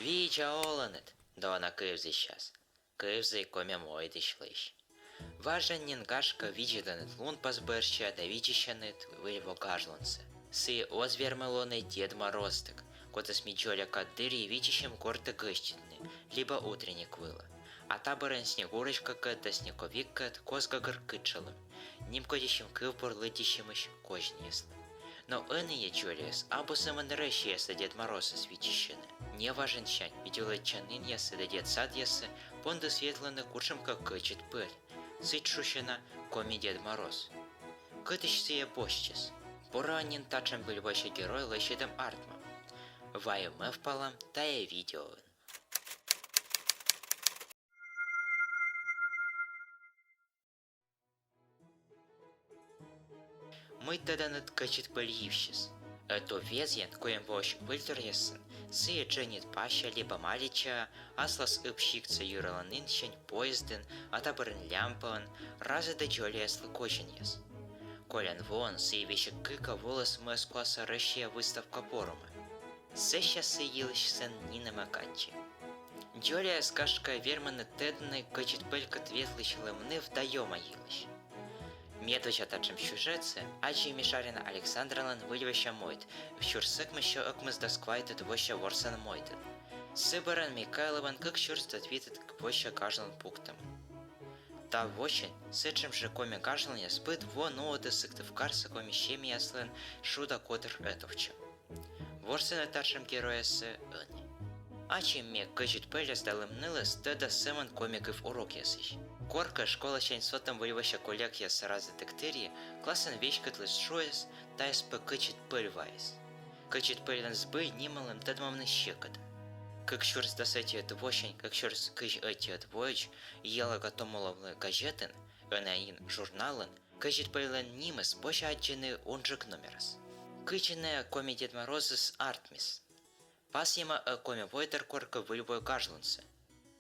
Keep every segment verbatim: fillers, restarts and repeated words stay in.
Видза оланныд, дона кывзысьяс. Кывзы коми мойдысьлысь. Важӧн нин, гашкӧ, видзӧданныд лунпас бӧрся да виччысянныд Выль во гажлунсӧ. Сійӧ оз вермы лоны Дед Мороз тык, кодӧс ми дзоля кад дырйи виччысим гортӧ гӧститны либӧ утренник вылӧ. А та бӧрын Снегурочкакӧд да Снеговиккӧд коз гӧгӧр кытшалім, нимкодьысим кывбур лыддьысьӧмысь козинъяслы. Но ӧнія дзоляяс абу сӧмын рӧсияса Дед Морозӧс виччысьӧны. Неважӧн сянь видзӧдлытчанінъясӧ да детсадъясӧ пондіс ветлыны кутшӧмкӧ Кӧдзыд Пӧль, сідз шусяна Коми Дед Мороз. Кытысь сійӧ босьтчис? Бура нин татшӧм Выль вося герой лӧсьӧдӧм артмӧм? Вайӧ мӧвпалам тайӧ видеоын. Мый тӧданныд Кӧдзыд Пӧль йывсьыс? Ӧтуввезйын, куим воысь выльторъясын, сійӧ дженьыд пася либӧ маличаӧ аслас Ыб сиктса йӧраланінсянь поездын, а та бӧрын лямпаӧн разӧдӧ дзоляяслы козинъяс. Колян воын сійӧ весиг кыка воліс Москваса Россия выставка порумӧ. Сэсся сійӧ йылысь сэн нинӧм эг аддзы. Дзоляяс, гашкӧ, верманныд тӧдны Кӧдзыд Пӧлькӧд ветлысь лымныв да ёма йылысь. Медводдза татшӧм сюжетсӧ аддзи Мишарина Александралӧн Выль вося мойд сюрс ӧкмыссё ӧкмысдас квайтӧд вося ворсан мойдын. Сы бӧрын Микайловӧн кык сюрс дас витӧд вося гажлун пуктӧмын. Та восянь сэтшӧм жӧ коми гажлунъяс быд во нуӧдӧ Сыктывкарса коми семьяяслӧн «Шуда котыр» ӧтувтчӧм. Ворсӧны татшӧм геройяссӧ ӧні. Ачым ме Кӧдзыд Пӧльӧс да Лымнылӧс тӧда сӧмын коми кыв урокъясысь. Коркӧ школасянь сотӧм Выль вося коллегияяс разӧдӧм дырйи классын веськӧдлысь шуис, тайӧс пӧ Кӧдзыд Пӧль вайис. Кӧдзыд Пӧльлӧн збыль нималӧм тӧдмавны сьӧкыд. Кык сюрс дас ӧтиӧд восянь кык сюрс кызь ӧтиӧд воӧдз «Елага» томуловлы газетын, ӧнія нин журналын, Кӧдзыд Пӧльлӧн нимыс позьӧ аддзыны унджык номерас. Кыдзи нӧ Коми Дед Морозыс артмис? Пасйӧма-ӧ коми войтыр коркӧ Выль во гажлунсӧ?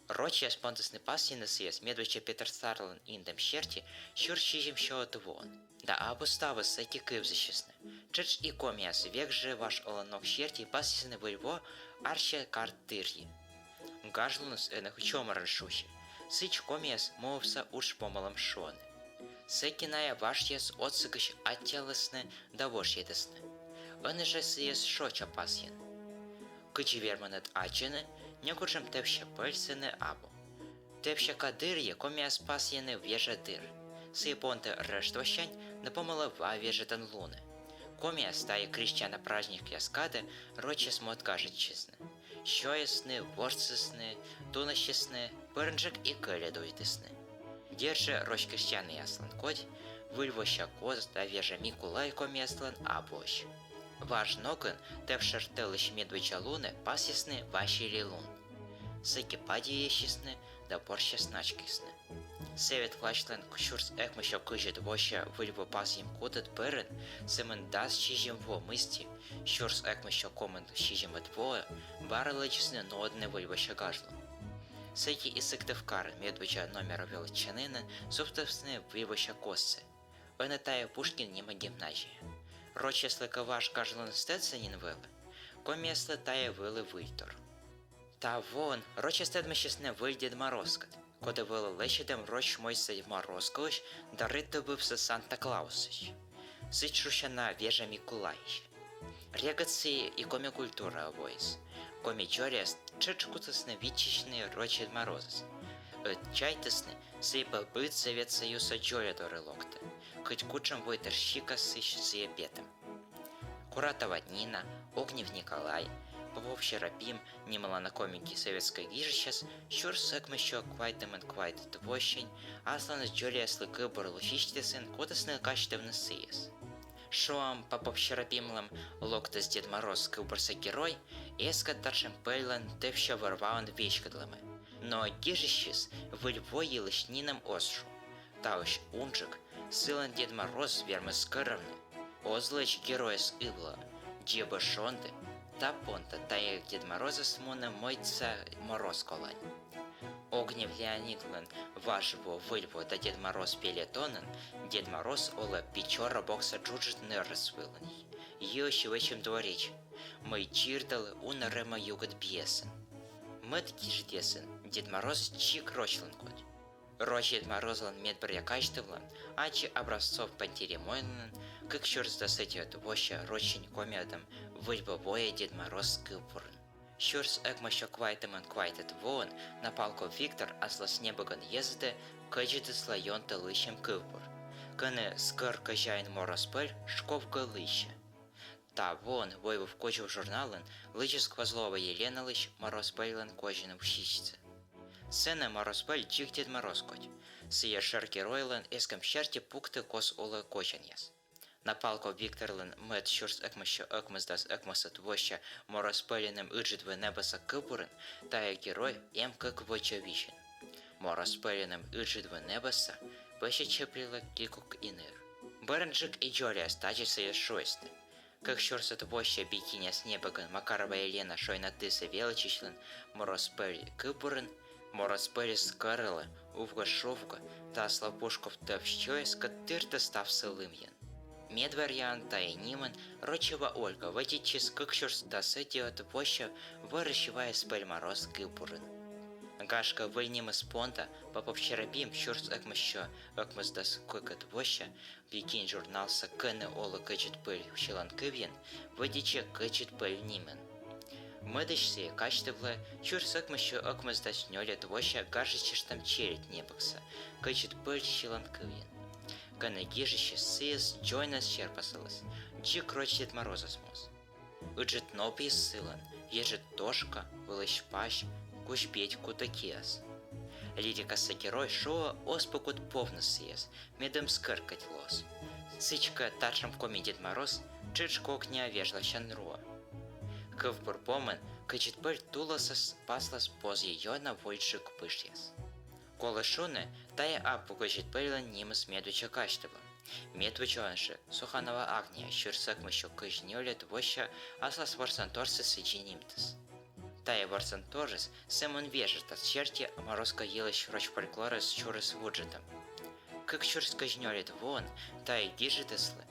Рочьяс пондісны пасйыны сійӧс медводдза Петр Старлӧн индӧм серти сюрс сизимсё ӧтуввоын. Да абу ставыс, сэки кывзысисны. Тшӧтш и комияс век жӧ важ олан ног серти пасйисны Выль во арся карт дырйи. Гажлуныс ӧні чомӧрӧн шусьӧ. Сідз комияс муывса удж помалӧм шуӧны. Сэки найӧ важъяс отсӧгысь аттьӧалісны да вошйӧдісны. Ӧні жӧ сійӧс шоча пасйӧны. Кыдзи верманныд аддзыны, некутшӧм тӧвся пӧль сэні абу. Тӧвся кад дырйи комияс пасйӧны вежа дыр. Сійӧ понтӧ Рӧштвосянь да помалӧ ва вежӧдан лунӧ. Комияс тайӧ крестьяна праздникъяс кадӧ рочьяс мӧд гажӧдчисны. Сёйисны, ворсісны, тунасисны, бӧрынджык и кӧльӧдуйтісны. Дерт жӧ, рочкыштянъяслӧн кодь, Выль вося коз да вежа Микулай комияслӧн абуӧсь. Важ ногӧн тӧвшӧр тӧлысь медводдза лунӧ пасйисны Василий лун. Сэки падеясисны да порсяс начкисны. Сӧвет властьлӧн сюрс ӧкмыссё кызьӧд вося Выль во пасйӧм кутӧд бӧрын, сӧмын дас сизим во мысти, сюрс ӧкмыссё комын сизимӧд воӧ, бара лэдзисны нуӧдны Выль вося гажлун. Сэки и Сыктывкарын медводдза номера велӧдчанінын сувтісны Выль вося козсӧ. Ӧні тайӧ Пушкин нима гимназия. Рочьяслы кӧ важ гажлуныс тӧдса нин вӧлі, комияслы тайӧ вӧлі выльтор. Та воын рочьяс тӧдмасисны Выль Дед Морозкӧд, коді вӧлі лӧсьӧдӧм роч мойдса Морозкоысь да рытыв бывса Санта-Клаусысь. Сідз шусяна вежа Микулайысь. Регыд сійӧ и коми культураӧ воис. Коми дзоляяс тшӧтш кутісны виччысьны роч Дед Морозӧс. Ӧд чайтісны, сійӧ пӧ быд Сӧвет Союзса дзоля дорӧ локтӧ, кӧть кутшӧм войтыр сикассьыс сійӧ петӧм. Куратова Нина, Огнев Николай, Попов Серапим нималана коми ки-, советскӧй гижысьяс сюрс ӧкмыссё квайтымын квайтӧд восянь асланыс дзоляяслы кывбур лысьтӧмын кутісны казьтывны сійӧс. Шуам, Попов Серапимлӧн «Локтіс Дед Мороз» кывбурса герой эскӧ татшӧм пӧльлӧн тӧвся вӧр-ваӧн веськӧдлӧмӧ. Но гижысьыс Выль во йылысь нинӧм оз шу. Таысь унджык, сылӧн Дед Мороз вермис кӧрӧвны. Оз лэдз геройӧс ывлаӧ, дзебӧ шонді. Та понда тайӧ Дед Морозыс мунӧ мойдса Мороз колань. Огнев Леонидлӧн «Важ во, Выль во да Дед Мороз» пельӧтонын Дед Мороз олӧ Печора бокса джуджыд нӧрыс вылын, йӧз вӧчӧм дворечын, мый дзирдалӧ уна рӧма югыд бьесӧн. Мӧд гижӧдъясын Дед Мороз дзик рочлӧн кодь. Роч Дед Морозлӧн медбӧръя казьтывлӧн аддзи Образцов Пантелеймонлӧн кык сюрс дас ӧтиӧд вося рочӧн комиӧдӧм «Выль во воӧ, Дед Мороз» кывбурын. Сюрс ӧкмыссё квайтымын квайтӧд воын Напалков Виктор аслас небӧгӧн йӧзӧдӧ кӧдзыдысла ёнтӧ лыйсьӧм кывбур, кӧні скӧр кӧзяин Мороз Пӧль шковгӧ лыйсьӧ. Та воын «Войвыв кузь» журналын лыддьис Козлова Еленалысь Мороз Пӧльлӧн козин усисьсӧ. Сэні Мороз Пӧль дзик Дед Мороз кодь. Сійӧ шӧр геройлӧн эскӧм серти пуктӧ кос улӧ козинъяс. Напалков Викторлӧн мӧд сюрс ӧкмыссё ӧкмысдас ӧкмысӧд вося «Мороз Пӧльӧн ыджыд во небӧса» кывбурын тайӧ герой эм кык водзӧ визьын. «Мороз Пӧльӧн ыджыд во небӧса» пӧсьӧ чӧплілӧ килькук иныр. Бӧрынджык и дзоляяс тадзи сійӧс шуисны. Кык сюрсӧд вося «Би киняс» небӧгын Макарова Елена шойнатісӧ велӧдчысьлӧн «Мороз Пӧль» кывбурын Мороз Пӧльыс скӧралӧ увгӧ-шувгӧ да аслас пушков тӧвсьӧяскӧд тыртӧ ставсӧ лымйӧн. Медбӧръяын тайӧ нимӧн Рочева Ольга вӧдитчис кык сюрс дас ӧтиӧд вося «Вӧрысь ваыс Пӧль Мороз» кывбурын. Гашкӧ, выль нимыс понда Попов Серапим сюрс ӧкмыссё ӧкмысдас кыкӧд вося «Би кинь» журналса «Кӧні олӧ Кӧдзыд Пӧль» сьыланкывйын вӧдитчӧ Кӧдзыд Пӧль нимӧн. Мӧдысь сійӧ казьтывлӧ сюрс ӧкмыссё ӧкмысдас нёльӧд вося «Гажысьыштӧм черед» небӧгса «Кӧдзыд Пӧль» сьыланкывйын, кӧні гижысьыс сійӧс дзоньнас серпасаліс, дзик роч Дед Морозас моз. Ыджыд нопйыс сылӧн, еджыд тошка, вылысь пась, кузь петь кутӧ киас. Лирикаса герой шуӧ, оз пӧ кут повны сійӧс, медым скӧр кӧть лоас. Сідзкӧ, татшӧм коми Дед Мороз тшӧтш кокниа вежласян руӧ. Кывбур помын Кӧдзыд Пӧль туласас паслас позйӧ ёна вольджык пышъяс. Колӧ шуны, тайӧ абу Кӧдзыд Пӧльлӧн нимыс медводдза казьтывлӧм. Медводдзаӧн жӧ Суханова Агния сюрс ӧкмыссё кызь нёльӧд вося аслас ворсанторсӧ сідзи нимтіс. Тайӧ ворсанторыс сӧмын вежӧртас, серти Морозко йылысь роч фольклорас сюрис вуджӧдӧм. Кык сюрс кызь нёльӧд воын тайӧ гижӧдыслы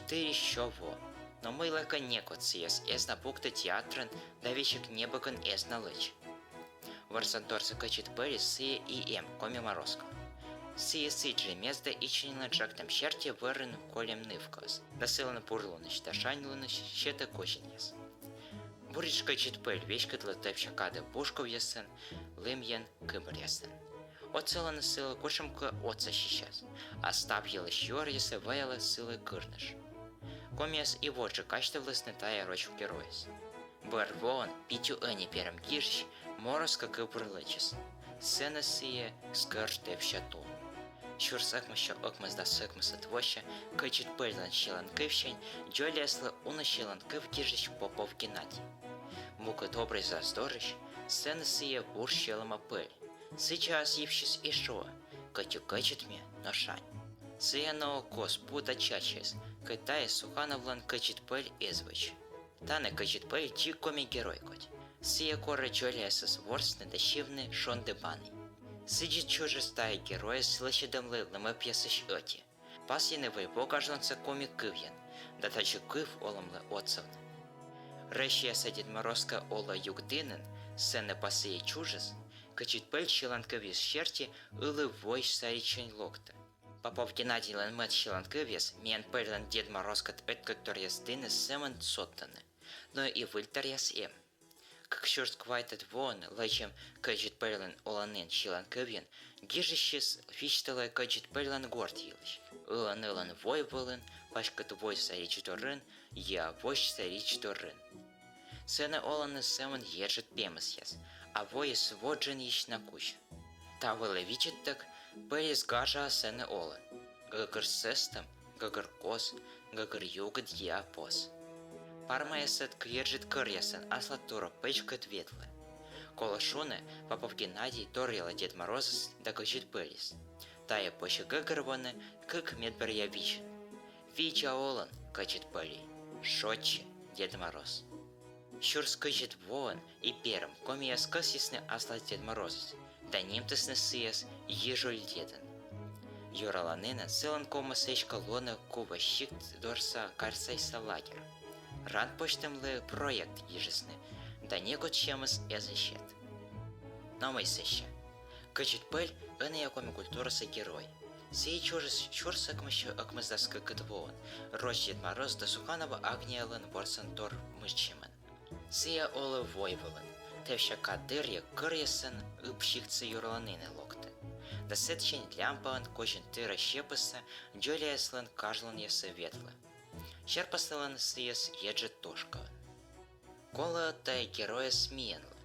тырис сё во, но мыйлакӧ некод сійӧс эз на пуктӧ театрын да весиг небӧгын эз на лэдз. Ворсанторса Кӧдзыд Пӧльыс сійӧ и эм, коми Морозко. Сійӧ сідзжӧ мездӧ ичӧтинлӧн чӧктӧм серти вӧрын кольӧм нывкаӧс да сылӧн пурлунысь да шаньлунысь сетӧ козинъяс. Буретш Кӧдзыд Пӧль веськӧдлӧ тӧвся кадӧ пушковъясӧн, лымйӧн, кымӧръясӧн. Отсалӧны сылы кутшӧмкӧ отсасьысьяс, а став йылысь юӧръясӧ ваялӧ сылы кырныж. Комияс и водзджык казьтывлісны тайӧ роч геройӧс. Бӧр воӧн Питю ӧні перым гижысь Морозко кывбур лэдзис. Сэні сійӧ скӧр тӧвся тул. Сюрс ӧкмыссё ӧкмысдас ӧкмысӧд вося Кӧдзыд Пӧльлӧн сьыланкывсянь дзоляяслы уна сьыланкыв гижысь Попов Геннадий. Мукӧд образъяс дорысь сэні сійӧ вуж сьӧлӧма пӧль. Сідзи ас йывсьыс и шуӧ: «Кӧть и кӧдзыд ме, но шань». Сійӧ нӧ кос пу да чачаыс, кӧть тайӧс Сухановлӧн Кӧдзыд Пӧль эз вӧч. Тані Кӧдзыд Пӧль дзик коми герой кодь. Сійӧ корӧ дзоляясӧс ворсны да сьывны шондібанӧй. Сідзи чужис тайӧ геройӧс лӧсьӧдӧмлы лымыпъясысь ӧти. Пасйӧны вӧлі во гажлунсӧ коми кывйӧн, да тадзи кыв олӧмлы отсавны. Россияса Дед Морозкӧ олӧ югдінын, сэні пасйӧ чужис, Кӧдзыд Пӧль сьыланкывйыс серти ылі войсӧ ричӧн локтӧ. Попов Геннадийлӧн мӧд сьыланкывъяс миян пӧльлӧн Дед Морозкӧд ӧткодторъяс дінын сӧмын содтӧны, но и выльторъяс эм. Кык сюрс квайтӧд воын лэдзӧм Кӧдзыд Пӧльлӧн оланін сьыланкывйын гижысьыс висьталӧ Кӧдзыд Пӧльлӧн гортъяс йылысь: ылын-ылын войвылын, паськыд войсӧ рич дорын, йиа восьсӧ рич дорын. Сэні олӧны сӧмын еджыд пемӧсъяс, а войыс во джынйысь на кузь. Та вылӧ видзӧдтӧг, пӧльыс гажа сэні олӧ. Гӧгӧр сӧстӧм, гӧгӧр кос, гӧгӧр югыд йиа пос. Пармаясӧд еджыд кӧръясӧн аслад тура пӧчкӧд ветлӧ. Колӧ шуны, Попов Геннадий торъялӧ Дед Морозыс да Кӧдзыд Пӧльыс. Тайӧ позьӧ гӧгӧрвоны кык медбӧръя визьӧн. Видза олан, Кӧдзыд Пӧльӧй, шойччы, Дед Мороз. Сюрс кызьӧд воын и перым комияс кӧсйисны аслас Дед Морозӧс да нимтісны сійӧс Йижуль дедӧн. Юраланінын сылӧн ковмас эськӧ лоны Кува сикт дорса Карсайса лагерӧ. Ран позьтӧмлы проект гижисны, да некод сьӧмыс эз на сет. Но мый сэсся. Кӧдзыд Пӧль — ӧнія коми культураса герой. Сійӧ чужис сюрс ӧкмыссё ӧкмысдас кыкӧд воын, роч Дед Мороз да Суханова Агниялӧн ворсӧмтор мыччӧмын. Сійӧ олӧ войвылын, тӧвся кад дырйи кӧръясӧн ыб сиктса юрланінӧ локтӧ. Да сэтчӧ лямпаӧн козин тыра сепыссӧ дзоляяслӧн гажлунъясӧ ветлӧ. Серпасалӧны сійӧс еджыд тошкаӧн. Колӧ тайӧ геройӧс миянлы.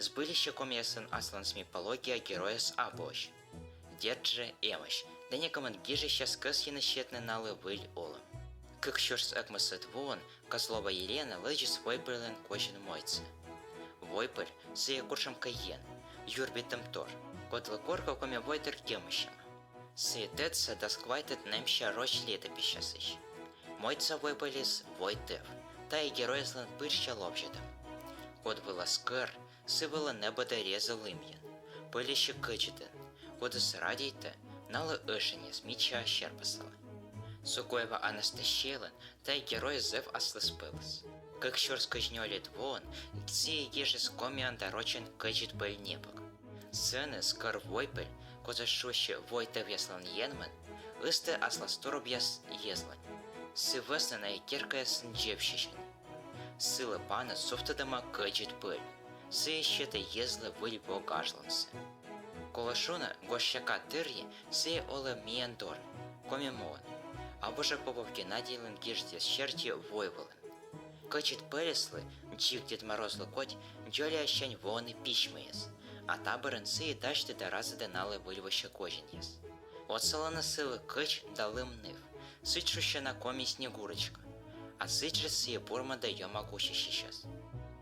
Збыльысь комияслӧн асланыс мифологияын геройяс абуӧсь. Дерт жӧ, эмӧсь, да некымын гижысьяс кӧсйӧны сетны налы выль олӧм. Кык сюрс ӧкмысӧд воын Козлова Елена лэдзис Войпельлӧн козин мойдсӧ. Войпель — сійӧ кутшӧмкӧ Ен, юрбитӧмтор, кодлы коркӧ коми войтыр кевмысьӧма. Сійӧ тӧдса дас квайтӧд нэмся роч летописьясысь. Мойдса Войпельыс — Войтӧв, тайӧ геройяслӧн пырся ловзьӧдӧм. Код вылас кӧр, сы вылӧ нӧбӧдӧ реза лымйӧн, пӧльӧсь кӧдзыдӧн, кодӧс радейтӧ налы ӧшиньяс мичаа серпасала. Сокуева Анастасиялӧн тайӧ герой зэв аслыс пӧлӧс. Кык сюрс кызь нёльӧд воын сійӧ гижис комиӧн да рочӧн «Кӧдзыд Пӧль» небӧг. Сценаас кӧр Войпель, кодӧс шусьӧ Войтӧвъяслӧн Енмӧн, ыстӧ аслас турубъяс йӧзлань. Сы вӧсна найӧ керкаясын дзебсьысьӧны. Сылы паныд сувтӧдӧма Кӧдзыд Пӧль. Сійӧ сетӧ йӧзлы выль во гажлунсӧ. Колӧ шуны, гожся кад дырйи сійӧ олӧ миян дорын, Коми муын. Абу жӧ Попов Геннадийлӧн гижӧдъяс серти войвылын. Кӧдзыд Пӧльыслы, дзик Дед Морозлы кодь, дзоляяссянь воӧны письмӧяс, а та бӧрын сійӧ дасьтӧ да разӧдӧ налы выльвося козинъяс. Отсалӧны сылы кӧч да лым ныв, сідз шусяна коми Снегурочка. А сідзжӧ сійӧ бурмӧдӧ ёма гусьысьяс.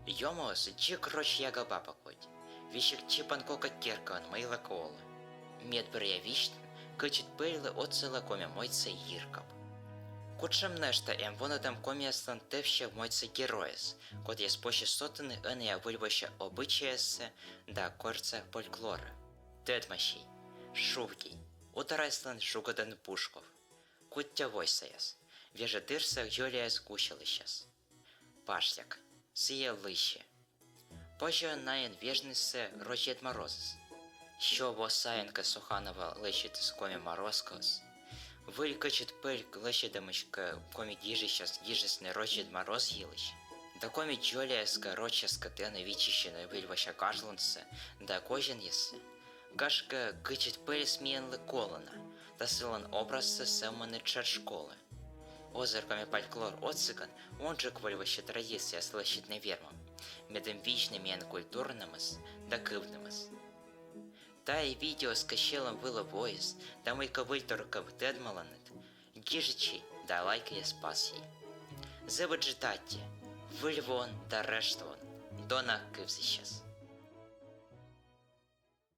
Ёмаыс дзик роч яга баба кодь, весиг чипан кока керкаын мыйлакӧ олӧ. Медбӧръя висьтын Кӧдзыд Пӧльлы отсалӧ коми мойдса йиркап. Кутшӧм нӧшта эм вунӧдӧм комияслӧн тӧвся мойдса геройӧс, кодъяс позьӧ сотны ӧнія выльвося обычаяссӧ да кӧртса фольклорӧ? Тӧдмасьӧй, шувйӧй, утараяслӧн жугӧдӧн бушков, куттьӧ войсаяс, вежӧ дырса дзоляяс гусялысьяс. Пашляк, сійӧ лыйсьӧ. Позьӧ найӧн вежнысӧ роч Дед Морозыс? Сё во сайын кӧ Суханова лӧсьӧдіс коми морозкаӧс, Выль Кӧдзыд Пӧль лӧсьӧдӧмысь кӧ коми гижысьяс гижисны роч Дед Мороз йылысь, да коми дзоляяс кӧ рочаскӧд ӧні виччысьӧны выльвося гажлунсӧ да козинъяссӧ, гашкӧ, Кӧдзыд Пӧльыс миянлы колӧ на, да сылӧн образсӧ сӧвмӧны тшӧтш колӧ. Озыр коми фольклор отсӧгӧн унджык выльвося традицияяс лӧсьӧдны вермам, медым видзны миян культуранымӧс да кывнымӧс. Тайӧ видеоыс кӧ сьӧлӧм вылӧ воис да мыйкӧ выльтор кӧ тӧдмаланныд, гижӧдчӧй да лайкъяс пасйӧй. Зэв ыджыд аттьӧ, Выль воӧн да Рӧштвоӧн, дона кывзысьяс.